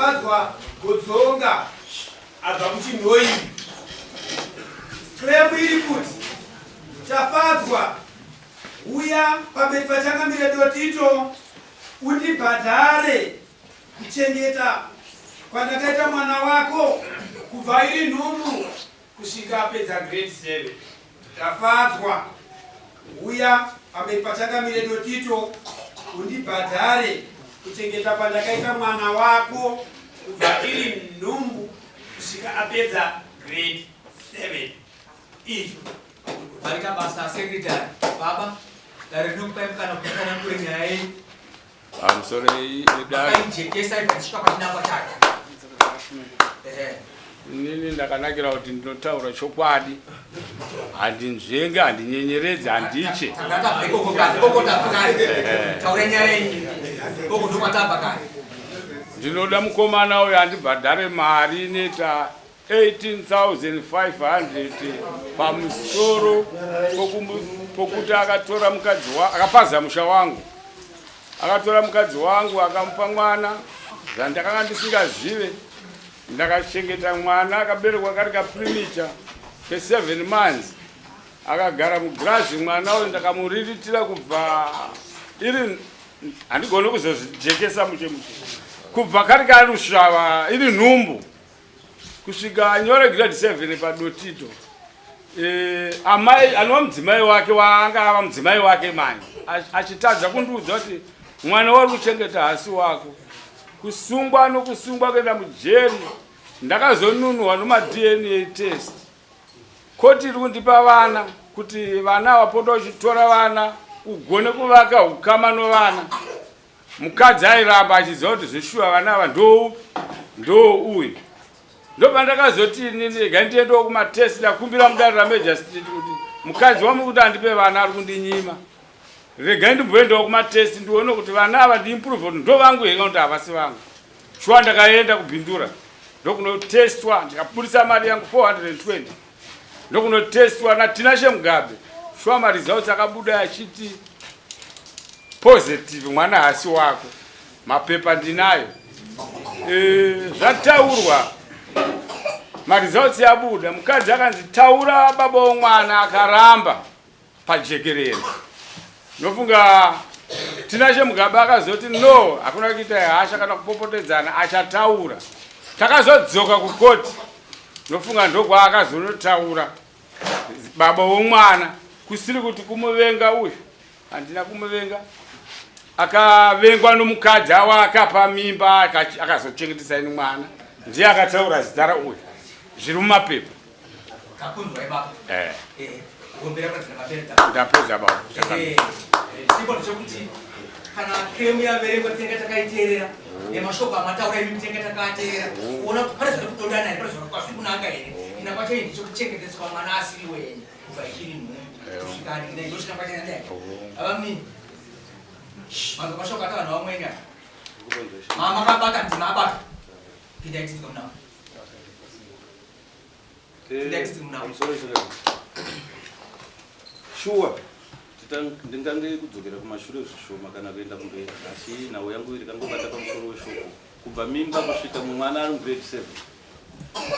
Tafadzwa Godzonga abva kuChinhoyi. Claim iri kuti Tafadzwa huya pamberi paChangamire Dotito undibhadhare kuchengeta kwandakaita mwana wako kubva iri nhumbu kusvika apedza grade 7. Tafadzwa huya pamberi paChangamire Dotito undibhadhare kuchengeta kwandakaita mwana wako kubva iri nhumbu kusvika apedza grade 7. Izvo. Maita basa secretary. Baba, dare rinokupai mukana kuti mutsanangure nyaya yenyu. Pamusoro edare. Makaijekesa ikasvika pachinangwa chayo. Ehe. Inini ndakanakira kuti ndinotaura chokwadi, handinzvenge, handinyenyeredzi, handitye. Tanga tabva ikoko kare, ikoko tabva kare. Taura nyaya yenyu. Ikoko ndokwatabva kare. Ndinoda mukomana uyo andibhadhare mari inoita 18,500 pamusoro pokuti akatora mukadzi akapaza musha wangu, akatora mukadzi wangu akamupa mwana zvandakanga ndisingazive. Ndakachengeta mwana akaberekwa kari kaprimicha ke7 months, akagara mugirazi. Mwana uyu ndakamuriritira kubva iri, handigoni kuzozvijekesa mushe mushe, kubva kari karusvava iri nhumbu kusvika anyore grade 7 paDotito. Amai anova mudzimai wake, waanga ava mudzimai wake manje, achitadza kundiudza kuti mwana wari kuchengeta hasi wako. Kusungwa nokusungwa kuenda mujeri, ndakazonunurwa nomaDNA test. Koti iri kundipa vana kuti vana vapota uchitora vana ugone kuvaka ukama novana. Mukadzi airamba achiziva kuti zveshuwa vana ava ndo uyu. Ndopandakazoti inini rega ndiendewo kumatest. Ndakumbira mudare ramagistrate kuti mukadzi wamuri kuti andipe vana ari kundinyima, regai ndimboendawo kumatest ndione kuti vana ava ndiimprove kuti ndo vangu here kana kuti havasi vangu. Shuwa ndakaenda kuBindura ndokunotestwa, ndikabudisa mari yangu 420 ndokunotestwa naTinashe Mugabe. Shuwa maresults akabuda achiti positive, mwana hasi wako. Mapepa ndinayo. Zvataurwa, maresults abuda, mukadzi akanzi taura baba womwana, akaramba pajekerere. Nofunga Tinashe Mugabe akazoti no, hakuna kuita hasha kana kupopotedzana, achataura. Takazodzoka kukoti, nofunga ndokwaakazonotaura baba womwana. Kusiri kuti kumuvenga uyu, handina kumuvenga. Akavengwa nomukadzi awa akapa mimba, akazochengetesa ini mwana, ndiye akataura zita rauyu, zviri mumapepa. Takunzwa ibaba. Kugombera kwadzina mapedza. Ndapedza baba. Chiripo ndechekuti kana claim yaverengwa tinenge takaiteerera nemashoko amataura imi tinenge takaateerera kuona kuti pane zviri kudondana here, pane zviri kunanga here. Chinangwa chenyu ndechekuchengeteswa mwana asiri wenyu kubva ichiri nhumbu kusvika adikina, ndo chinangwa chenyu ndai ava mini manzwa mashoko ata vanhu vamweni ava mama kabata ndima abata pindai tizwe munamo. Next munamo. Shuwa ndingange kudzokera kumashure zvishoma kana kuenda kumberi, asi nhau yangu iri kangobata pamusoro weshoko kubva mimba kusvika mumwana ari mugrade 7,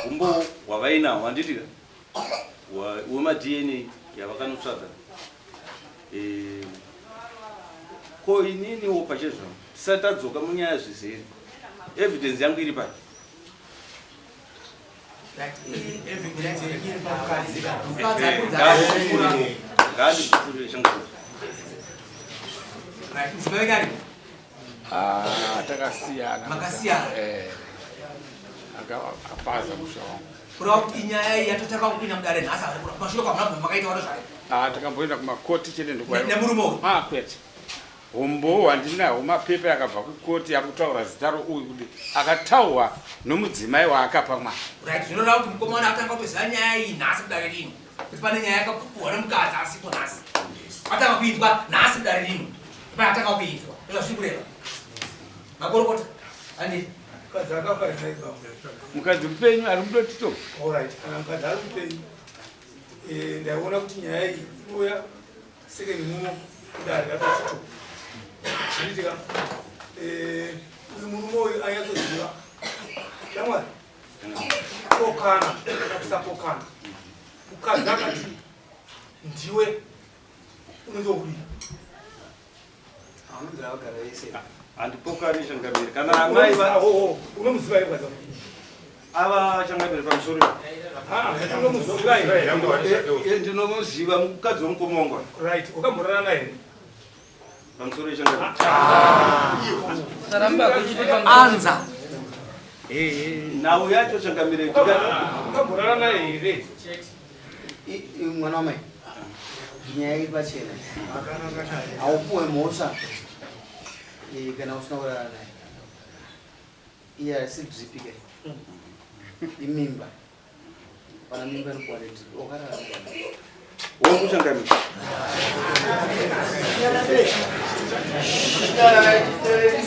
umbo hwavainawo handiti ka wemaDNA yavakanotsvaga. Ko ininiwo pachezvangu, tisati tadzoka munyaya zvizere, evidence yangu iri pai? Ngandipupurire shangu. Right, mudzimai wenyu aripo? Ah, takasiyana. Makasiyana? Akapaza musha wangu. Kureva kuti inyaya iyi yatotanga kupinda mudare nhasi, mashure kwamuna makaita wano zvayo? Ah, takamboenda kumakoti chete ndokwa Nemurume uyu? Ah, kwete. Umbowo handinawo, mapepa yakabva kukoti yakutaura zita rouyu kuti akataurwa nomudzimai waakapa mwana. Right, zvinoreva kuti mukomana atanga kutoziva nyaya iyi nhasi kudare rino, kuti pane nyaya yakapupurwa nemukadzi asipo nhasi. Atanga kuitwa nhasi kudare rino. Pane atanga kuitwa. Ndozvazviri kureva. Makorokota. Andi. Mukadzi akafa here bambo? Mukadzi mupenyu, ari muDotito. Alright, kana mukadzi ari mupenyu, ndaiona kuti nyaya iyi inouya second muno kudare raDotito. Zvinoitika, uyu murume uyu anyatsoziva. Shamwari, Pokana kana kusapokana. Mukadzi akati ndiwe unoita kudii? Vanonzira vagara vese. Handipokani changamire. Kana amai va Unomuziva here mukadzi wako? Ava changamire pamusoro. Ah, unomuziva here? Eh, ndinomuziva mukadzi wemukoma wangu. Right, wakamborara naye here? Pamusoro changamire. Anza. Nhau yacho changamire. Wakamborara naye here? Mwana wamai, nyaya iri pachena. Haupuwe mhosva kana usina kurara naye. Iye haisi drip ke. Imimba. Pana mimba inopuwa nedrip. Wakarara naye. Wangu changamire.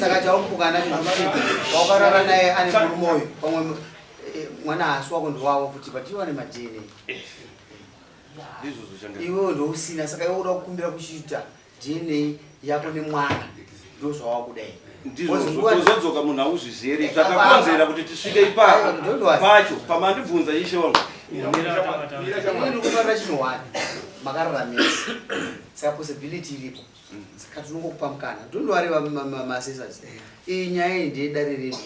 Saka chaupukana wakarara naye ane murume uyu pamwe mwana haasi wako ndowavo futi but iwo ane maDNA. Ndizvozvo changamire. Iwewe ndousina, saka iwe uda kukumbira kuchiita DNA yako nemwana, ndo zvawakudai. Ndizvozvo, tozodzoka munhu auzvizere zvakakonzera kuti tisvike ipapo pacho pamandibvunza ishe wangu. Ndikufarira chinhu one, makararamisa, saka possibility iripo, saka tinongokupa mukana. Don't worry, masesas, iyi nyaya iyi ndeyedare redu,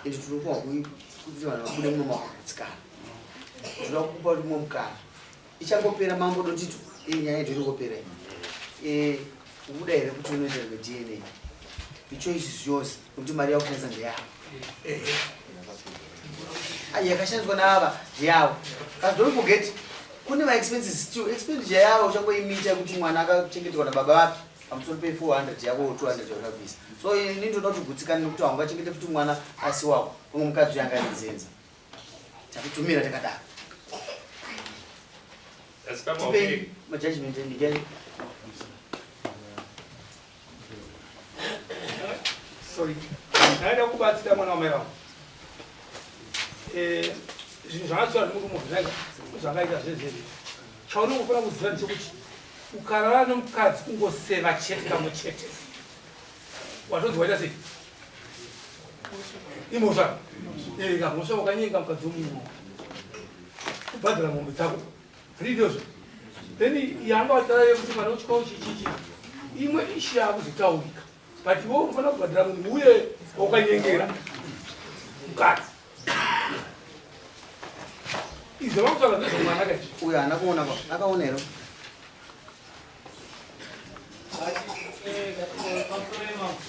ende tinopiwa kuti vanhu vabude muno makugutsikana. Tinoda kukupa kuti mumwe mukana ichangopera mambo dotito, iyi nyaya yedu inongopera iyi. Ukuda here kuti unoita rimwe DNA? The choice is yours, nekuti mari yakushandisa ndeyavo. Ai, yakashandiswa naava ndeyavo. Kasi don't forget kune maexpenses still, expenditure yavo uchangoimita yekuti mwana akachengetwa nababa vapi pamusoro pe400 yako, 200 yaunabvisa. So ini ndoda kuti gutsikane nekuti haungachengete futi mwana asi wako, umwe mukadzi uyo anga ane takutumira takadaro. Tipei majudgment endigani. Sorry, ndaida kubatsira mwana wamai vangu. Zvinhu zvakatsva nemurume zvaika zvakaita zvezvezvi. Chaunongofanira kuziva ndechekuti ukarara nemukadzi kungoseva chete kamwe chete, watonzi waita sei? Imhosva kamhosva, wakanyenga mukadzi wemunhu, kubhadhara mombe dzako ridozvo. Then yanga watara yekuti mwana wechikoro chichichi, imwe ishi yakuzotaurika, but iwe unofanira kubhadhara munhu uye wakanyengera mukadzi. Izvo vakutaura ndezvomwana kaizvi. Uyo haana kuona pa akaona here? Pamusoro yemambo,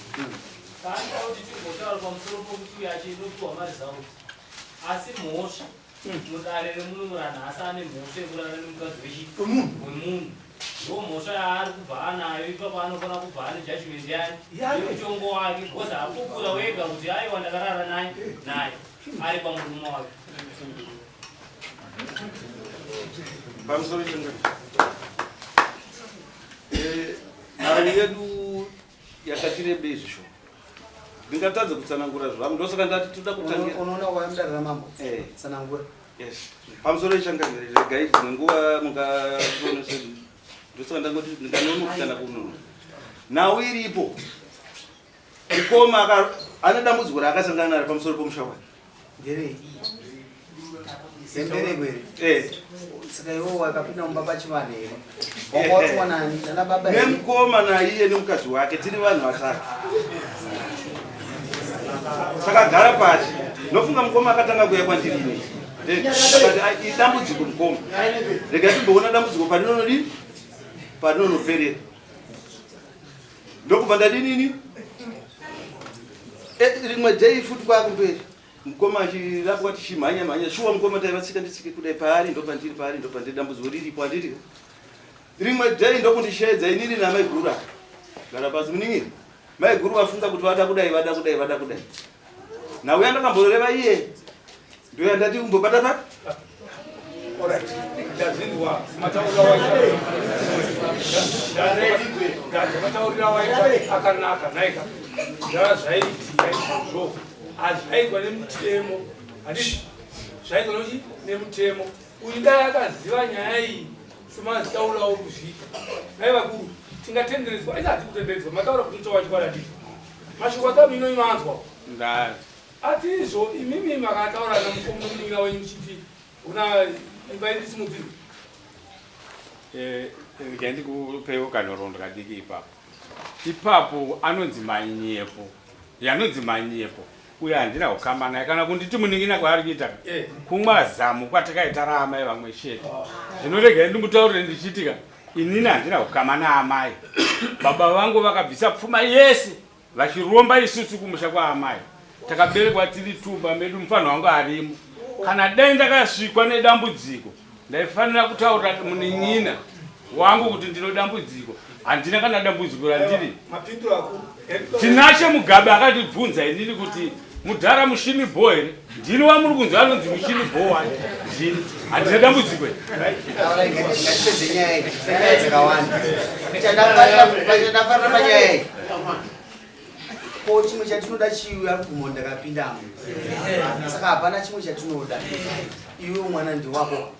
kaanoda kuti timbotaura pamusoro pokuti uyo achindopiwa mari dzavo, asi mhosva mudare remunumura nhasi ane mhosva yekurara nemukadzi wemunhu, ndo mhosva yaari kubva anayo ipapo. Anofanira kubva ane judgment yani yemutongo wake, because apupura wega kuti aiwa, ndakarara naye naye ari pamurume wake. Pamusoro changamire, nhau yedu yakati rebei zvishoma, ndingatadza kutsanangura zvangu, ndosaka ndati toda kutangira. Unoona waya mudare ramambo. Tsanangura. Yes, pamusoro yechangamire, regai dzimwe nguva mungaonese, ndosaka ndangoti ndinganonoka kana kunonoka. Nhau iripo, mukoma ane dambudziko raakasangana naro pamusoro pomusha wake. Nderei zembereko here? Eh. Saka iwo wakapinda mumba pachivanhu here? Wanga watumwa nani, nana baba here? Nemukoma naiye nemukadzi wake, tiri vanhu vatatu, takagara pasi. Nofunga mukoma akatanga kuuya kwandiri ini. Akati, "Ai, idambudziko mukoma, rega timboona dambudziko parinonodi parinonoperera." Ndokubva ndadinini. Rimwe day futi kwakumberi mukoma achirapwa, tichimhanya mhanya, shuwa mukoma taivatsika nditsike kudai, paari ndopandiri, paari ndopandiri, dambudziko riripo handiri. Rimwe day ndokundisheedza inini namai guru aka, gara pasi munin'ini, mai guru vafunga kuti vada kudai, vada kudai, vada kudai. Nauya ndakamboreva iye, ndoya ndati umbobata pa Alright, ndazvinzwa mataurira waita, mataurira waita akanaka naika. Ndava zvaiitika izvozvo hazvaitwa nemutemo, handiti? Zvaitwa nochi nemutemo uyu. Dai akaziva nyaya iyi semazitaurawo kuzviita nai vakuru, tingatenderedzwa. Aisi hati kutenderedzwa, mataura kuti muchawa chikwadi, handiti? Mashoko atamu ino inoanzwa. Ndati. Ati izvo imimi makataura namunin'ina wenyu muchiti una imba indisimudzirwe. Eh, regai ndikupewo kanhoroondo kadiki ipapo. Ipapo anonzi manyepo. Yanonzi manyepo. Uye handina ukama naye kana kunditi munin'ina kwaari kuita. Eh. Kumwa zamu kwatakaita raamai vamwe chete. Zvino regai ndimutaurire ndichitika inini handina ukama naamai. Baba vangu vakabvisa pfuma yese Vachiromba isusu kumusha kwaamai takaberekwa tiri tumba medu mufanha wangu arimo. Kana dai ndakasvikwa nedambudziko ndaifanira kutaurira munin'ina wangu kuti ndino dambudziko. Handina kana dambudziko randiri. Tinashe Mugabe akatibvunza inini kuti mudhara mushini bho here? Ndini wamuri kunzwa anonzi mushini bho wani. Ndini. Handina dambudziko here? Ngatipedze nyaya iyi. Nyaya dzakawanda. Chandafarira panyaya iyi. Ko chimwe chatinoda chiuya gumo ndakapindamo. Saka hapana chimwe chatinoda. Iwe mwana ndiwako.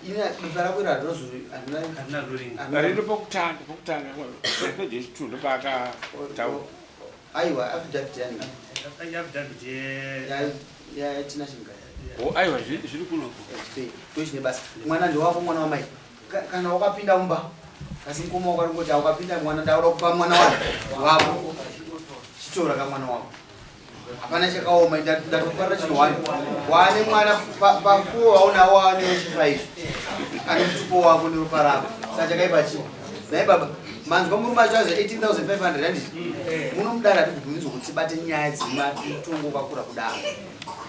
Ini bepa rako iri handina handina Rino pokutanga pokutanga peji yechitwo ndopaakataura. Aiwa affidavit yani. Affidavit ye ya Tina Chimugaya. Oh, aiwa zviri kuno. Ndochine basa. Mwana ndewako mwana wamai. Kana wakapinda mumba kasi mukoma wako arikungoti wakapinda mwana ndaura kupa mwana wako wako. Chitora ka mwana wako. Hapana chakaoma ndatofarira chinhu wani. Wane mwana pafuwo waona wane wechi5. Ane mutupo wako neropa rako. Saka chakaipa chii? Nhai baba, manzwa murume acho azi 18500 handiti? Muno mudare hatibvumidzwe kuti tibate nyaya dzematongo kwakura kudaro.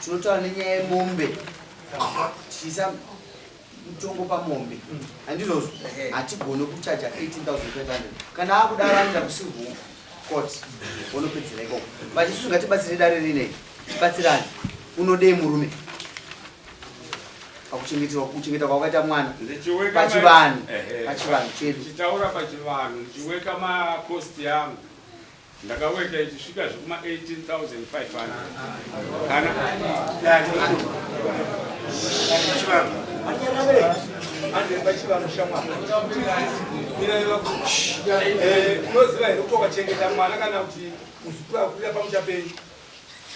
Tinotaura nenyaya yemombe tichiisa mutongo pamombe. Handizvozvo? Hatigone kuchaja 18500. Kana akudaro anoenda kucivil court vonopedzera ikoko. But isusu ngatibatsire dare rinei. Tibatsirane. Unodei murume? Pakuchengeterwa kuchengeta kwakaita mwana. Pachivanhu. Pachivanhu chedu. Ndichitaura pachivanhu ndichiweka macost yangu. Ndakaweka ichisvika zvekuma 18500. Kana Unoziva here kuti wakachengeta mwana kana kuti muzukuru akurira pamusha penyu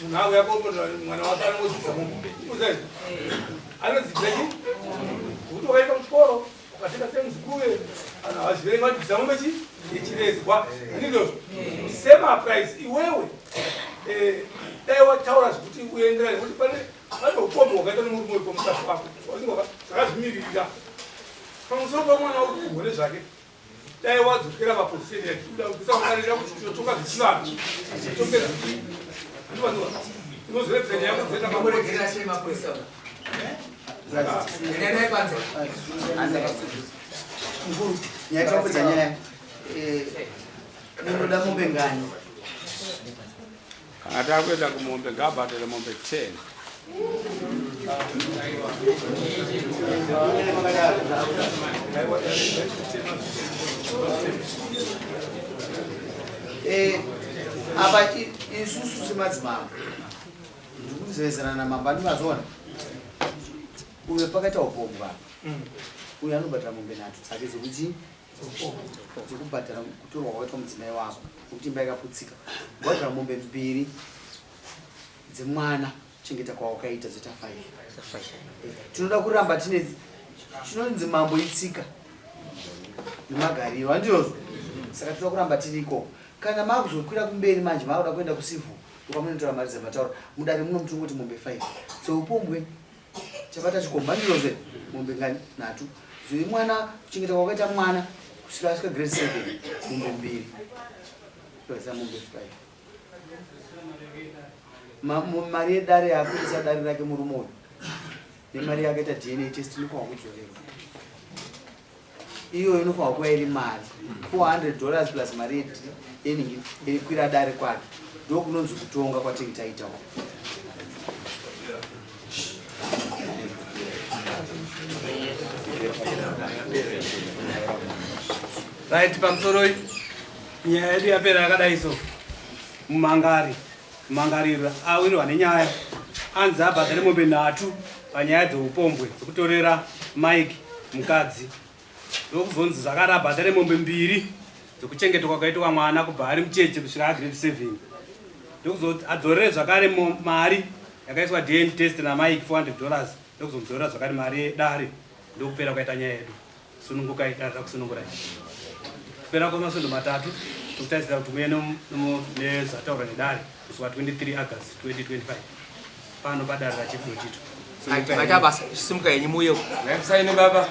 munhu auya kombonora mwana wake anongodzidza mumba uziva izvi anodzidza chi kuti wakaenda kuchikoro ukasvika semuzukuru vanhu havazive vadzidza mombe chi yechirezwa andizvozvo same applies iwewe eh, dai wataura zvekuti uenderane nekuti pane pane ukombi hwakaita nemurume uri pamukadzi wako zvakazvimiririra pamusoro pemwana uri kurwa nezvake dai wadzokera paposition yatikuda kusakudarira kuti tinotonga zvechivanhu titonge zvii unozorebesa nyaya yako dzoita sei mapurisa endai panze mukuru nyaya takupedza nyaya eh, munoda mombe ngani Kana takuenda kumombe ngaabhadhare mombe 10. Eh, apa isusu semadzimambo ndikuzevezana namambo andimazviona uyo pakaita upombwa uyo anobhadhara mombe nhatu dzake dzekuti dzekubhadhara kutorwa kwakaitwa mudzimai wako nekuti imba yakaputsika bhadhara mombe mbiri dzemwana chengeta kwawakaita dzoita five tinoda kuramba tine chinonzi mambo itsika nemagariro handizvozvo saka tinoda kuramba tiri ikoko kana makuzokwira kumberi manje makuda kuenda kucivil ndokamunotora mari dzamataura mudare muno mutongoti mombe five dzeupombwe Chabata chikomba ndizvozve mombe ngani nhatu dzine mwana kuchengeta kwakaita mwana kusvika asvika grade 7 mombe mbiri toisa mombe 5 mari yedare yakuisa dare rake murume uyu nemari yakaita dna test inofanwa kudzorerwa iyoyo inofanwa kuva iri mari 400 dollars plus mari yeningi irikwira dare kwake ndokunonzi kutonga kwatinge taitawo Right, pamusoroi nyaya yedu yapera yakadai so mumangari Mangariro awirwa nenyaya anzi abhadhare mombe nhatu panyaya dzeupombwe dzekutorera Mike mukadzi ndokuzonzi zvakare abhadhare mombe mbiri dzekuchengetwa kwakaitwa mwana kubva ari mucheche kusvika agrade 7 ndokuzoti adzorere zvakare mari Yakaiswa DNA test naMike $400 ndokuzomudzorera zvakare mari yedare ndokupera kwaita nyaya yedu. Sunungukai dare rakusunungurai. Kupera kwamasvondo matatu tokutarisira kuti muye nezvataurwa nedare musi wa 23 August 2025 pano padare raChief Dotito. Maita basa, simuka henyu muuye. Ngaimusaine baba.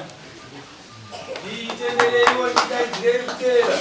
Nditendereiwo ndidaidzirei kutera.